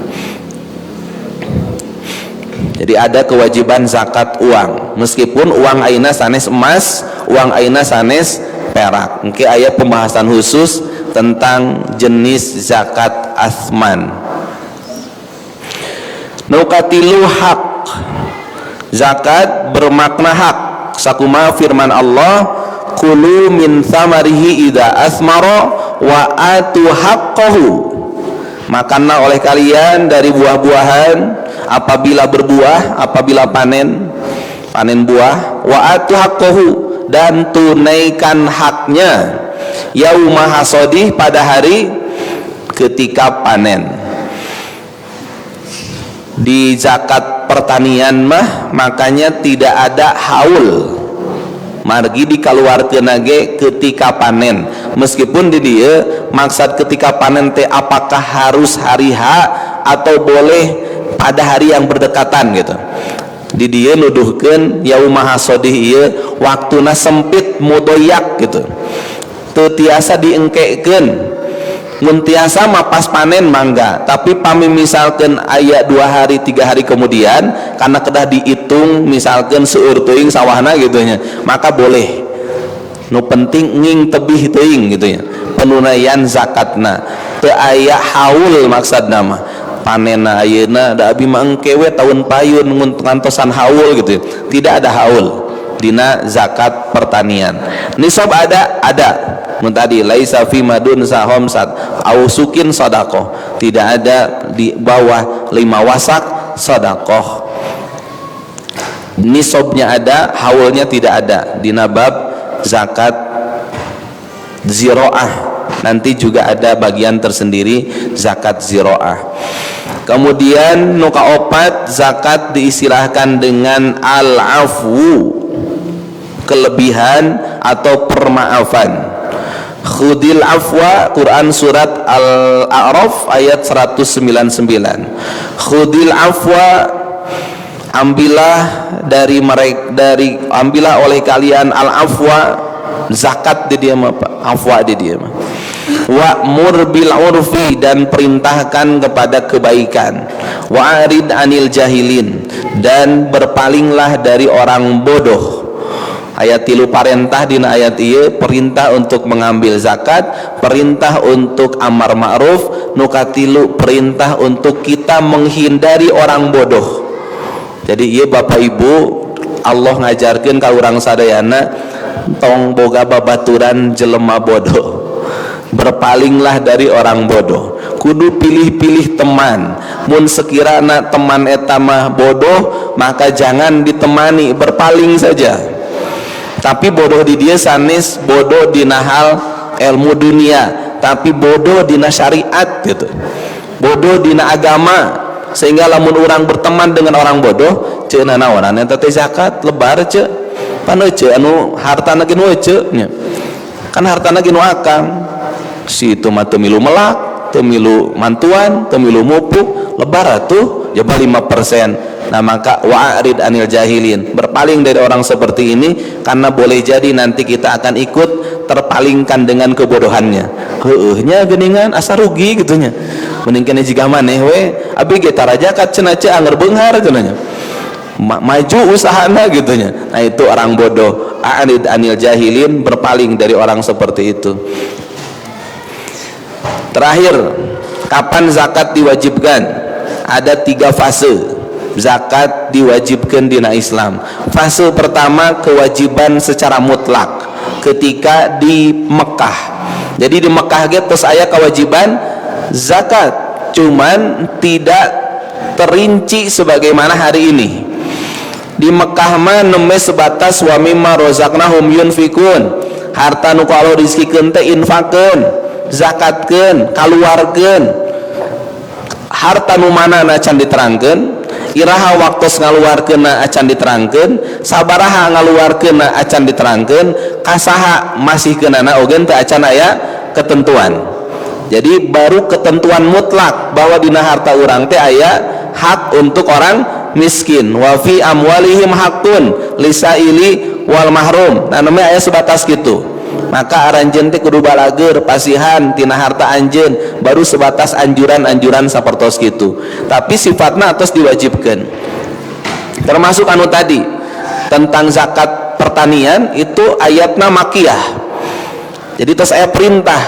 Jadi ada kewajiban zakat uang meskipun uang aina sanes emas, uang aina sanes perak. Mungkin aya pembahasan khusus tentang jenis zakat asman. Nu katilu, hak. Zakat bermakna hak, sakuma firman Allah, kulu min thamarihi idza asmara wa atu haqqahu, makanlah oleh kalian dari buah-buahan apabila berbuah, apabila panen, panen buah, wa atu haqqahu, dan tunaikan haknya, yauma hasadih, pada hari ketika panen. Di zakat pertanian mah makanya tidak ada haul, margi dikaluarkeun ge ketika panen. Meskipun di dieu maksud ketika panen teh apakah harus hari H atau boleh pada hari yang berdekatan gitu. Di dieu nuduhkeun yauma hasadih ieu waktuna sempit, mudoyak gitu, teu tiasa diengkekeun. Mun tiasa mah pas panen mangga, tapi pami misalkan aya 2 hari, 3 hari kemudian, karena kedah dihitung, misalkan seueur teuing sawahna gitu nya, maka boleh. Nu penting nging tebih teuing gitu ya. Penunaian zakatna teu aya haul, maksudna mah panena ayeuna da abi mah engke we tahun payun ngantosan haul gitu. Tidak ada haul dina zakat pertanian. Nisab ada, ada. Mun tadi laisa fi madun khamsat ausukin sodakoh, tidak ada di bawah 5 wasak sodakoh. Nisabnya ada, haulnya tidak ada. Dina bab zakat ziroah nanti juga ada bagian tersendiri zakat ziroah. Kemudian nu kaopat, zakat diistilahkan dengan al-afwu, kelebihan atau permaafan. Khudil afwa, Quran surat Al-A'raf ayat 199. Khudil afwa, ambillah dari mereka, dari ambillah oleh kalian al afwa, zakat di dia mah, afwa di dia mah. Wa'mur bil urfi, dan perintahkan kepada kebaikan. Wa'rid anil jahilin, dan berpalinglah dari orang bodoh. Ayat tilu parentah dina ayat ieu: perintah untuk mengambil zakat, perintah untuk amar ma'ruf, nu katilu perintah untuk kita menghindari orang bodoh. Jadi ieu, Bapak Ibu, Allah ngajarkeun ka urang sadayana, tong boga babaturan jelema bodoh, berpalinglah dari orang bodoh. Kudu pilih-pilih teman. Mun sekirana teman eta mah bodoh, maka jangan ditemani, berpaling saja. Tapi bodoh di dia sanes bodoh dina hal ilmu dunia, tapi bodoh dina syariat gitu, bodoh dina agama, sehingga lamun orang berteman dengan orang bodoh, ceuk naonan eta teh zakat lebar, ceuk pan ece anu hartana ge nu ece nya kan, hartana ge nu akang si itu mah teu milu melak, teu milu mantuan, teu milu mupuk, lebar atuh coba 5%. Nah, maka wa'rid anil jahilin, berpaling dari orang seperti ini, karena boleh jadi nanti kita akan ikut terpalingkan dengan kebodohannya. Heueuh nya geuningan, asa rugi gitu nya, mending kene jiga maneh we, abi ge tara zakat cenah, ce anger beunghar cenah nya, maju usahana gitu nya. Nah, itu orang bodoh. A'rid anil jahilin, berpaling dari orang seperti itu. Terakhir, kapan zakat diwajibkan? Ada tiga fase zakat diwajibkan dina Islam. Fase pertama, kewajiban secara mutlak ketika di Mekah. Jadi di Mekah gitu saya kewajiban zakat, cuman tidak terinci sebagaimana hari ini. Di Mekah mah nembe sebatas wa mimma razaqnahum yunfikun, harta nu ku Allah rizkikeun teh infakeun, zakatkeun, kaluarkeun. Harta nu mana acan diterangkeun, iraha waktu ngaluarkeun acan diterangkeun, sabaraha ngaluarkeun acan diterangkeun, kasaha masihkeunana oge teu acan aya ketentuan. Jadi baru ketentuan mutlak bahwa dina harta urang teh aya hak untuk orang miskin, wa fi amwalihim haqqun lisaili wal mahrum. Nah, namanya aya sebatas gitu. Maka aranjeun teh kudu balageur, pasihan tina harta anjeun, baru sebatas anjuran-anjuran sapertos gitu, tapi sifatna atos diwajibkan. Termasuk anu tadi tentang zakat pertanian itu ayatna makiyah. Jadi terus saya perintah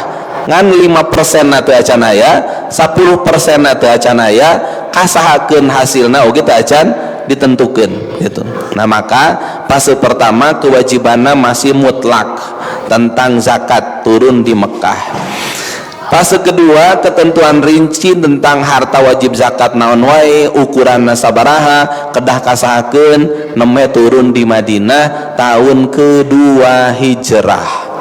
ngan 5% na teu acan aya, 10% na teu acan aya, kasahakeun hasilna oge teu acan ditentukan gitu. Nah, maka fase pertama kewajibannya masih mutlak tentang zakat turun di Mekah. Fase kedua, ketentuan rinci tentang harta wajib zakat naon wae, ukuran sabaraha, kedah kasahakeun, nembe turun di Madinah tahun kedua hijrah.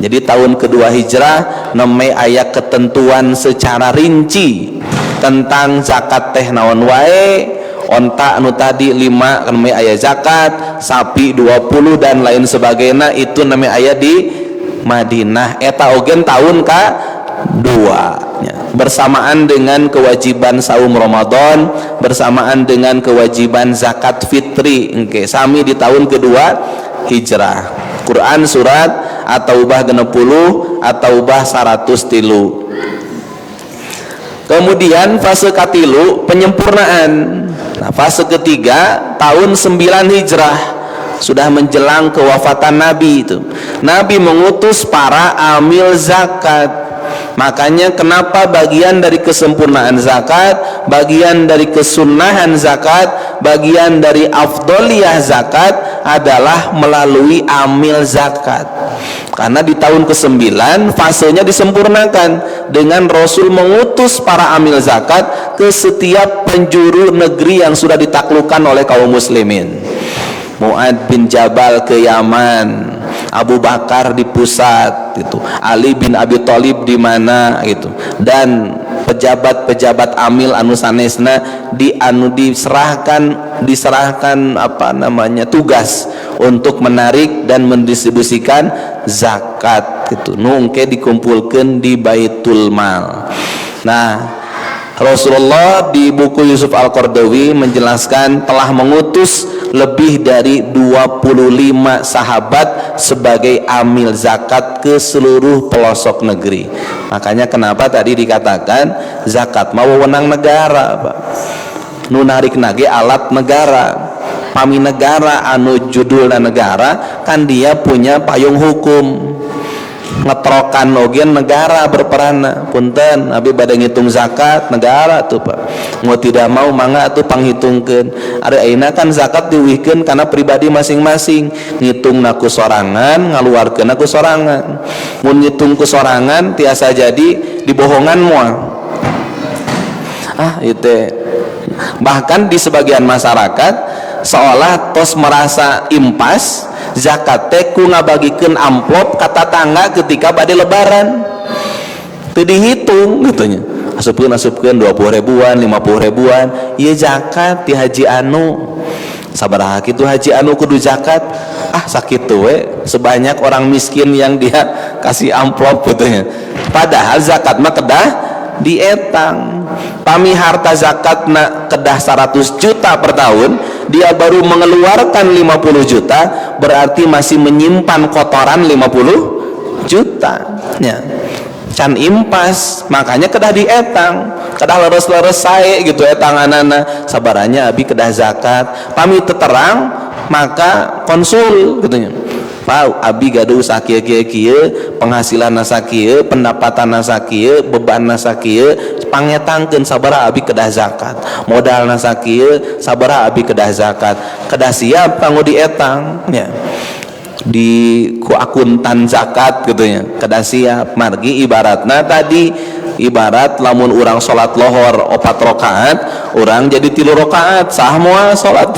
Jadi tahun kedua hijrah nembe aya ketentuan secara rinci tentang zakat teh naon wae, onta anu tadi 5 nembe aya zakat, sapi 20 dan lain sebagainya, itu nembe aya di Madinah. Eta oge tahun ka dua ya. Bersamaan dengan kewajiban saum Ramadan, bersamaan dengan kewajiban zakat fitri, engke sami di tahun kedua hijrah. Quran surat At-Taubah 60, At-Taubah 103. Kemudian fase katilu, penyempurnaan. Nah, fase ketiga tahun 9 hijrah. Sudah menjelang kewafatan Nabi itu, Nabi mengutus para amil zakat. Makanya kenapa bagian dari kesempurnaan zakat, bagian dari kesunahan zakat, bagian dari afdoliyah zakat adalah melalui amil zakat. Karena di tahun ke-9 fasenya disempurnakan dengan Rasul mengutus para amil zakat ke setiap penjuru negeri yang sudah ditaklukkan oleh kaum muslimin. Muad bin Jabal ke Yaman, Abu Bakar di pusat gitu, Ali bin Abi Thalib di mana gitu, dan pejabat-pejabat amil anu sanesna di anu diserahkan diserahkan apa namanya, tugas untuk menarik dan mendistribusikan zakat gitu, nu engke dikumpulkan di Baitul Mal. Nah, Rasulullah di buku Yusuf Al-Qaradawi menjelaskan telah mengutus lebih dari 25 sahabat sebagai amil zakat ke seluruh pelosok negeri. Makanya kenapa tadi dikatakan zakat mau wewenang negara, Pak. Nu narikna ge alat negara. Pami negara anu judulna negara kan dia punya payung hukum, ngetrokan oge negara berperan. Punten, abi bade ngitung zakat negara tuh, Pak, mau tidak mau mangga tuh panghitungkeun. Ari ayeuna kan zakat diuihkeun karena pribadi masing-masing, ngitung ku sorangan, ngaluarkeun ku sorangan. Mun ngitung ku sorangan tiasa jadi dibohongan moal. Ah, itu bahkan di sebagian masyarakat seolah tos merasa impas zakat teh ku ngabagikeun amplop ka tatangga ketika bade lebaran. Teu dihitung gitu nya, asupkeun asupkeun 20 ribuan, 50 ribuan, ieu zakat di haji anu sabaraha kitu, haji anu kudu zakat, ah, sakitu we, sebanyak orang miskin yang dia kasih amplop gitu nya. Padahal zakat mah kedah dietang. Pami harta zakat na kedah 100 juta per tahun, dia baru mengeluarkan 50 juta, berarti masih menyimpan kotoran 50 juta ya, can impas. Makanya kedah dietang, kedah leres-leres sae gitu etanganana, sabaranya abi kedah zakat. Pami teu terang maka konsul gitu nya. Pak, abi gaduh sakieu kieu kieu, penghasilan sakieu, pendapatan sakieu, beban sakieu, pangetangkeun sabaraha abi kedah zakat, modal sakieu, sabaraha abi kedah zakat. Kedah siap kanggo dietang nya di ku akuntan zakat gitu ya, kedah siap. Margi ibaratna tadi, ibarat lamun urang salat lohor opat rakaat, urang jadi 3 rakaat, sah moal salat?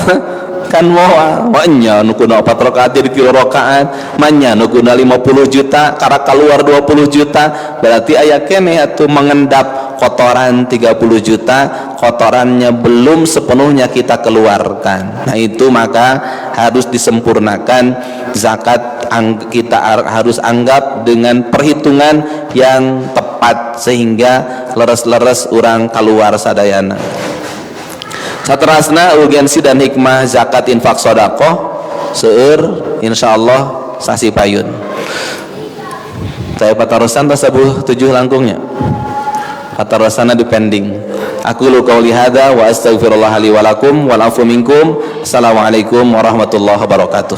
Kan moal. Manya nu kuna 4 rakaat jadi 3 rakaat, manya nu kuna 50 juta karak keluar 20 juta, berarti aya keneh atuh mengendap kotoran 30 juta, kotorannya belum sepenuhnya kita keluarkan. Nah, itu maka harus disempurnakan zakat, kita harus anggap dengan perhitungan yang tepat sehingga leres-leres urang keluar sadayana. Saterasna, urgensi dan hikmah zakat, infak, sodakoh seueur, insyaallah sasi payun saya patarosan tasabuh 7 langkungnya, patarosana di pending. Aqulu qauli hadza wa astaghfirullah li wa lakum wal afu minkum. Assalamualaikum warahmatullahi wabarakatuh.